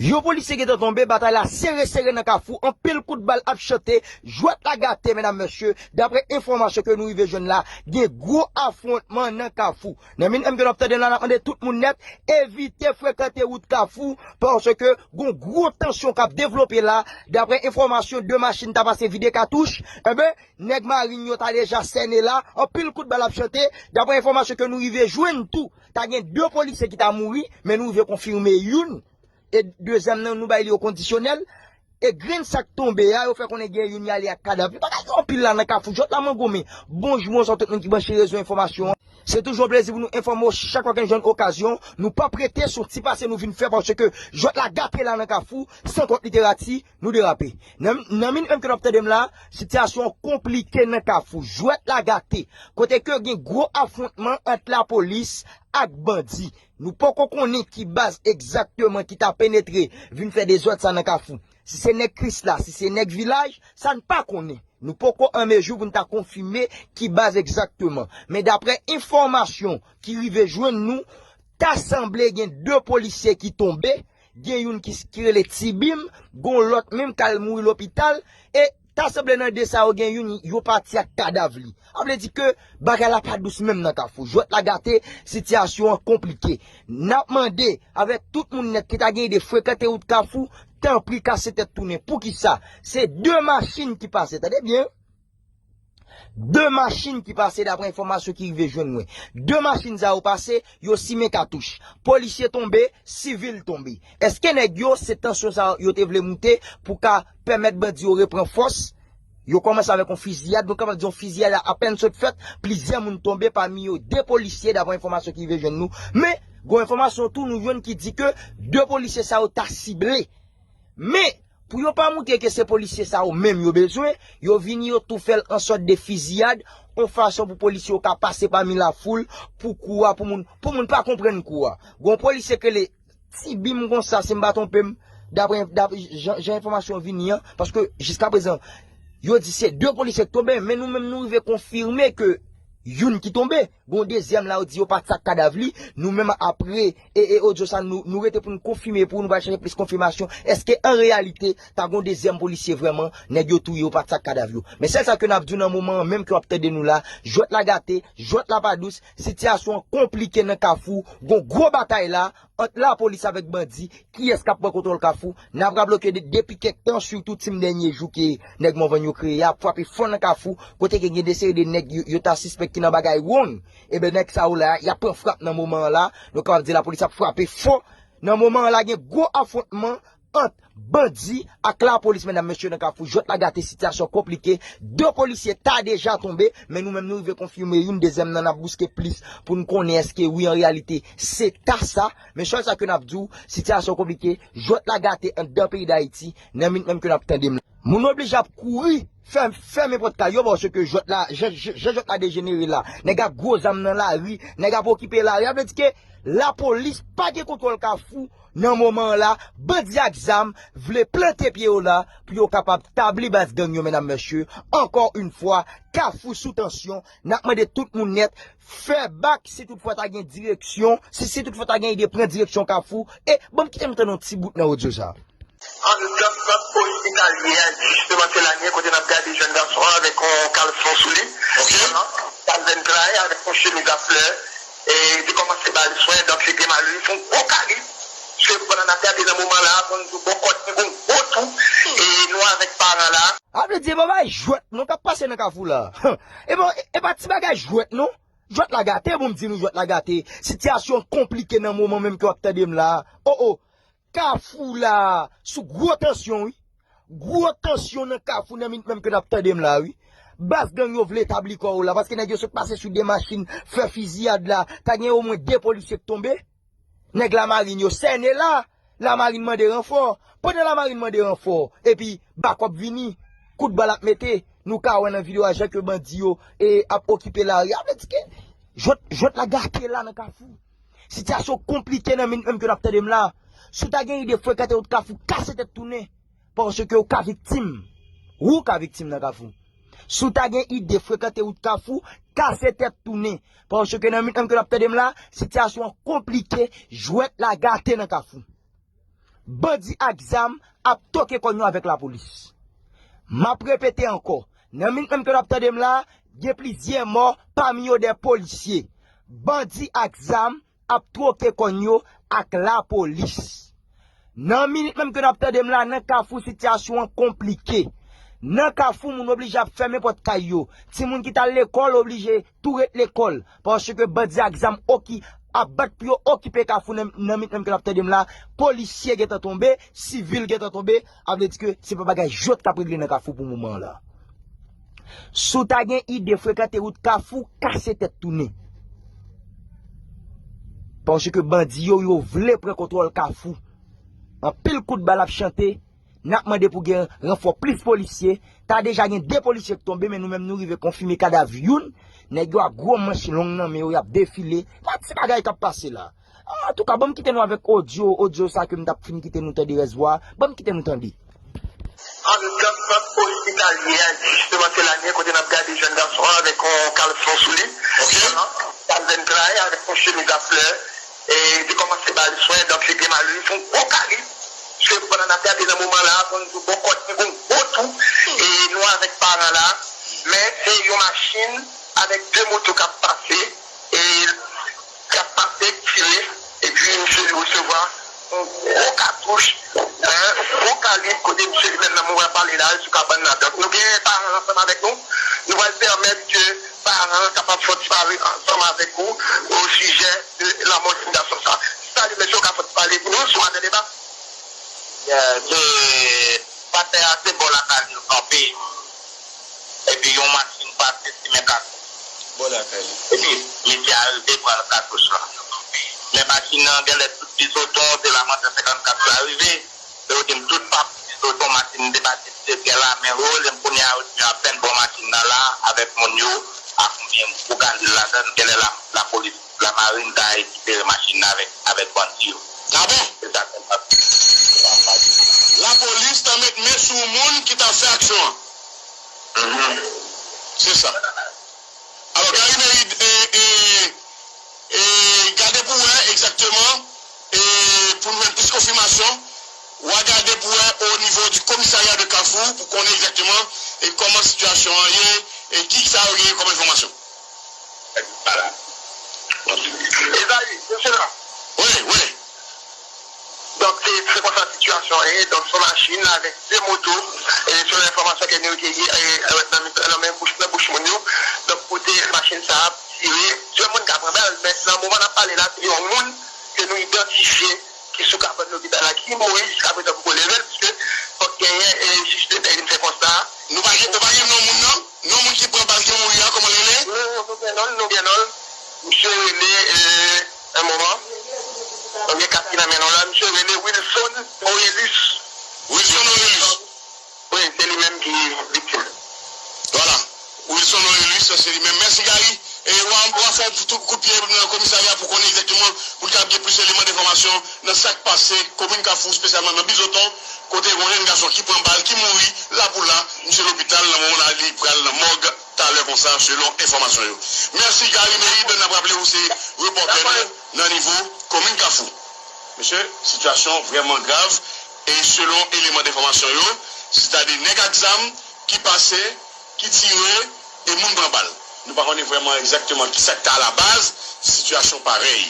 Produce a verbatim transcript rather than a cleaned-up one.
Yon polisye gentan tonbe, batay la sere sere nan Kafou, anpil kout bal ap chante, jwèt la gate, medam, mesye. Daprè enfòmasyon ke nou rive jwenn la, gen gwo afwontman nan Kafou. Nan minit menm ke n ap tande la, n ap mande tout moun nèt, evite frekante wout Kafou, paske gon gwo tansyon k ap devlope la. Daprè enfòmasyon, de machin ta pase vide katouch. Enben, nèg marin yo ta deja sène la, anpil kout bal ap chante. Daprè enfòmasyon ke nou rive jwenn tou, ta gen de polisye ki ta mouri, men nou rive konfime youn. E dezyèm nan, nou bay li o kondisyonèl. E grenn sa k tonbe a, yo fè konnen gen youn y ale ak kadav li. Bagay yo anpil la nan Kafou. Jwèt la mangonmen. Bonjou, bonswa tout moun ki branche rezo enfòmasyon an. Se toujou yon plezi pou nou enfòme w chak fwa ke n jwenn okazyon. Nou p ap rete, se yon ti pase nou vin fè paske jwèt la gate la nan Kafou. San twòp literati, nou derape. Nan, nan minit menm ke n ap tande m la, sitiyasyon an konplike nan Kafou. Jwèt la gate. Kote ke gen gwo afwontman ant lapolis ak bandi. Nou poko konnen ki baz egzakteman ki ta penetre vin fè dezòd sa nan Kafou. Si se nèg Krisla, si se nèg vilaj, sa n pa konnen. Nou poko an mezi pou n ta konfime ki baz egzakteman. Men daprè enfòmasyon ki rive jwenn nou, ta sanble gen de polisye ki tonbe, gen youn ki, ki rele Tibim, gon lòt menm k al mouri lopital, e ta sanble nan de sa yo gen youn, yo pati ak kadav li. Sa vle di ke bagay la pa dous menm nan Kafou. Jwèt la gate, sitiyasyon an konplike. N ap mande avèk tout moun nèt ki ta gen ide frekante wout Kafou, tanpri kase tèt tounen. Poukisa? Se de machin ki pase, tande byen. De machin ki pase, daprè enfòmasyon ki rive jwenn mwen. De machin sa yo pase, yo simen katouch. Polisye tonbe, sivil tonbe. Èske nèg yo, se tansyon sa yo te vle moute pou ka pèmèt bandi yo repran fòs? Yo kòmanse avèk yon fiziyad, nou kapab di yon fiziyad la apèn sot fèt, plizyè moun tonbe, pami yo de polisye, daprè enfòmasyon ki rive jwenn nou. Men, gon enfòmasyon tou nou jwenn ki di ke de polisye sa yo ta sible. Men, pou yo pa moutre ke se polisye sa yo menm yo bezwen, yo vini yo tou fè l an sòt de fiziyad, yon fason pou polisye yo ka pase pami lafoul, pou kou a, pou moun, pou moun pa konprann kou a. Gon polisye k rele Tibim konsa, si m pa twonpe m, daprè, daprè jan, jan enfòmasyon vini an, paske jiskaprezan, yo di se de polisye k tonbe, men nou menm nou rive konfime ke youn ki tonbe. Gon dezyèm la, yo di yo pati ak kadav li. Nou menm apre, e, e odyo sa, nou, nou rete pou n konfime, pou nou pral chèche plis konfimasyon. Èske an reyalite, ta gon dezyèm polisye vrèman, nèg yo touye, yo pati ak kadav yo? Men sèl sa ke n ap di w nan moman an, menm ke w ap tande nou la, jwèt la gate, jwèt la pa dous, sitiyasyon an konplike nan Kafou, gon gwo batay la, ant lapolis avèk bandi, kiyès k ap pran kontwòl Kafou? N ap raple ke de-, depi kèk tan, sitou tim dènye jou ke nèg Mòvann yo kreye a, ap frape fò nan Kafou, kote ke gen de seri de nèg yo, yo ta sispèk ki nan bagay wrong. Ebyen, nèg sa yo la, y ap pran frap nan moman an la. Nou kapab di lapolis ap frape fò. Nan moman an la, gen gwo afwontman ant bandi ak lapolis, medam, mesye, nan Kafou. Jwèt la gate, sitiyasyon konplike. De polisye ta deja tonbe, men nou menm nou rive konfime youn, dezyèm nan n ap bouske plis pou n konnen èske wi, an reyalite, se ta sa. Men sèl sa ke n ap di w, sitiyasyon konplike, jwèt la gate anndan peyi Dayiti, nan minit menm ke n ap tande m la. Moun oblije ap kouri, fèm, fèmen pòt kay yo, paske jwèt la, jan, jan, jan jwèt la dejenere la, nèg ak gwo zam nan lari, nèg ap okipe lari, sa vle di ke lapolis pa gen kontwòl Kafou, nan moman an la, bandi ak zam vle plante pye yo la pou yo kapab tabli baz gang yo, medam, mesye. Ankò yon fwa, Kafou sou tansyon. N ap mande tout moun nèt, fè bak si toutfwa ta gen direksyon, si, si toutfwa ta gen ide pran direksyon Kafou. E ban m kite m tande yon ti bout nan odyo sa. Anndan sant ospitalye a, jisteman, se la n ye, kote n ap gade jèn gason an avèk yon kalson sou li. Ok. Kalvin Klein avèk yon chemiz a flè. E li te kòmanse ba l swen, donk li te malere, se yon gwo kali. Se pandan n ap gade nan moman la, pou n di w bò kòt li gon gwo tou, e nou avèk paran la. A vle di, e pa bagay jwèt non k ap pase nan Kafou la. E bon, e, e pa ti bagay jwèt non. Jwèt la gate, bon, m di nou jwèt la gate. Sitiyasyon konplike nan moman menm ke w ap tande m la. O, o. Kafou la, sou gwo tansyon, wi. Gwo tansyon nan Kafou nan minit menm ke n ap tande m la, wi. Baz gang yo vle etabli kò yo la, paske nèg yo sot pase sou de machin, fè fiziyad la. Ta gen omwen de polisye k tonbe. Nèg lamarin yo sène la. Lamarin mande ranfò. Pandan lamarin mande ranfò, epi bakòp vini, kout bal ap mete. Nou ka wè nan videyo a jan ke bandi yo, e, ap okipe lari. A vle di ke jwèt, jwèt la gate la nan Kafou. Sitiyasyon konplike nan minit menm ke n ap tande m la. Si w ta gen ide frekante wout Kafou, kase tèt tounen. Paske w ka viktim. Ou ka viktim nan Kafou. Si w ta gen ide frekante wout Kafou, kase tèt tounen. Paske nan minit menm ke n ap tande m la, sitiyasyon an konplike, jwèt la gate nan Kafou. Bandi ak zam ap toke kòn yo avèk lapolis. M ap repete ankò, nan minit menm ke n ap tande m la, gen plizyè mò, pami yo de polisye. Bandi ak zam ap twoke kòn yo ak lapolis. Nan minit menm ke n ap tande m la, nan Kafou sitiyasyon an konplike. Nan Kafou, moun oblije ap fèmen pòt kay yo. Timoun ki t al lekòl oblije tou ret lekòl, paske bandi ak zam oki ap bat pou yo okipe Kafou. Nan, nan minit menm ke n ap tande m la, polisye gentan tonbe, sivil gentan tonbe, a vle di ke se pa bagay jwèt k ap regle nan Kafou pou moman an la. Si w ta gen ide frekante wout Kafou, kase tèt tounen. Paske bandi yo, yo vle pran kontwòl Kafou. Anpil kout bal ap chante, n ap mande pou gen ranfò plis polisye. Ta deja gen de polisye k tonbe, men nou menm nou rive konfime kadav youn. Nèg yo ak gwo manch long nan men yo, y ap defile. Pa ti bagay k ap pase la. Antouka, ban m kite nou avèk odyo, odyo sa ke m t ap fin kite nou tande rès vwa. Ban m kite nou tande. An, nan sant ospitalye a, jisteman, se la gen kote n ap gade jèn gason an avèk yon kalson sou li. Ok. Calvin Klein avèk yon chemiz a flè. E li te kòmanse ba l swen, donk li te malere, se yon gwo kalib. Se pandan n ap gade nan moman la, pou n di w bò kòt li gon gwo tou. E nou avèk paran la, men se yon machin avèk de moto k ap pase. E k ap pase, tire, epi misye li resevwa yon gwo katouch, yon gwo kalib, kote misye li menm nan moman pale la, li sou kabann la. Donk, nou gen paran ansanm avèk nou. Nou pral pèmèt ke paran kapab fè yon ti pale ansanm avèk ou o sijè de lanmò jèn gason sa. Salut, mesye, ou ka fè yon ti pale pou nou sou Atè Deba? Yeah, se, patè a, se bò lakay li l kanpe. Epi yon machin pase simen katouch. Bò lakay li. Epi, misye a rive pran katouch lan. Men machin nan genlè tout dizoton, se la mantè senkannkat la rive. Yo di m tout pap dizoton machin depase, misye gen lamen yo, lè m kounye a yo di m yo apèn pran machin nan la, avèk moun yo, ak konbyen gwo kalib ladan l, genlè la, lapolis. Lamarin ta rekipere machin nan avèk, avèk bandi yo. Ah bon? Se sa k ap pase. Lapolis ta met men sou moun ki ta fè aksyon an. Mhm. Se sa. Alò, Gary Merid, e, e, e, gade pou wè egzakteman, e, pou nou jwenn plis konfimasyon, w a gade pou wè o nivo di komisarya de Kafou, pou konnen egzakteman, e, kòman sitiyasyon an ye, e, ki sa yo genyen kòm enfòmasyon. Voilà. Ezayi, mesye la. Wi, wi. Donk, se, se konsa sitiyasyon an ye. Donk, se yon machin avèk de moto. E, selon enfòmasyon ke nou rekeyi, e, nan, nan men bouch, nan bouch moun yo. Donk, kote machin sa ap tire, de moun ka pran bal. Men nan moman n ap pale la, se yon moun ke nou idantifye ki sou kabann lopital la, ki mouri jiskaprezan poko leve l, piske fòk genyen, e, jij de pè vin fè konsta. Nou pa gen, nou pa gen non moun nan? Non moun ki pran bal ki mouri a, kòman l rele? Nou, nou gen non l, nou gen non l. Misye rele, e, yon moman. Nou gen kat ki nan men nou la. Misye rele Wilson Orelus. Wilson Orelus. Wi, se li menm ki viktim. Vwala. Wilson Orelus, se li menm. Mèsi, Gary. E w a, w a fè yon kout, kout pye nan komisarya pou konnen egzakteman, pou n kapab gen plis eleman enfòmasyon nan sa k pase komin Kafou, espesyalman nan Bizoton, kote yon jèn gason ki pran bal, ki mouri, la pou la, misye lopital, nan moman la, li pral nan mòg talè konsa, selon enfòmasyon yo. Mèsi, Gary Merid. N ap raple w se repòtè nou nan nivo komin Kafou. Mesye, sitiyasyon vrèman grav. E selon eleman enfòmasyon yo, sitadi nèg ak zam ki pase, ki tire, e moun pran bal. Nou pa konnen vrèman egzakteman kisa k ta alabaz sitiyasyon parèy.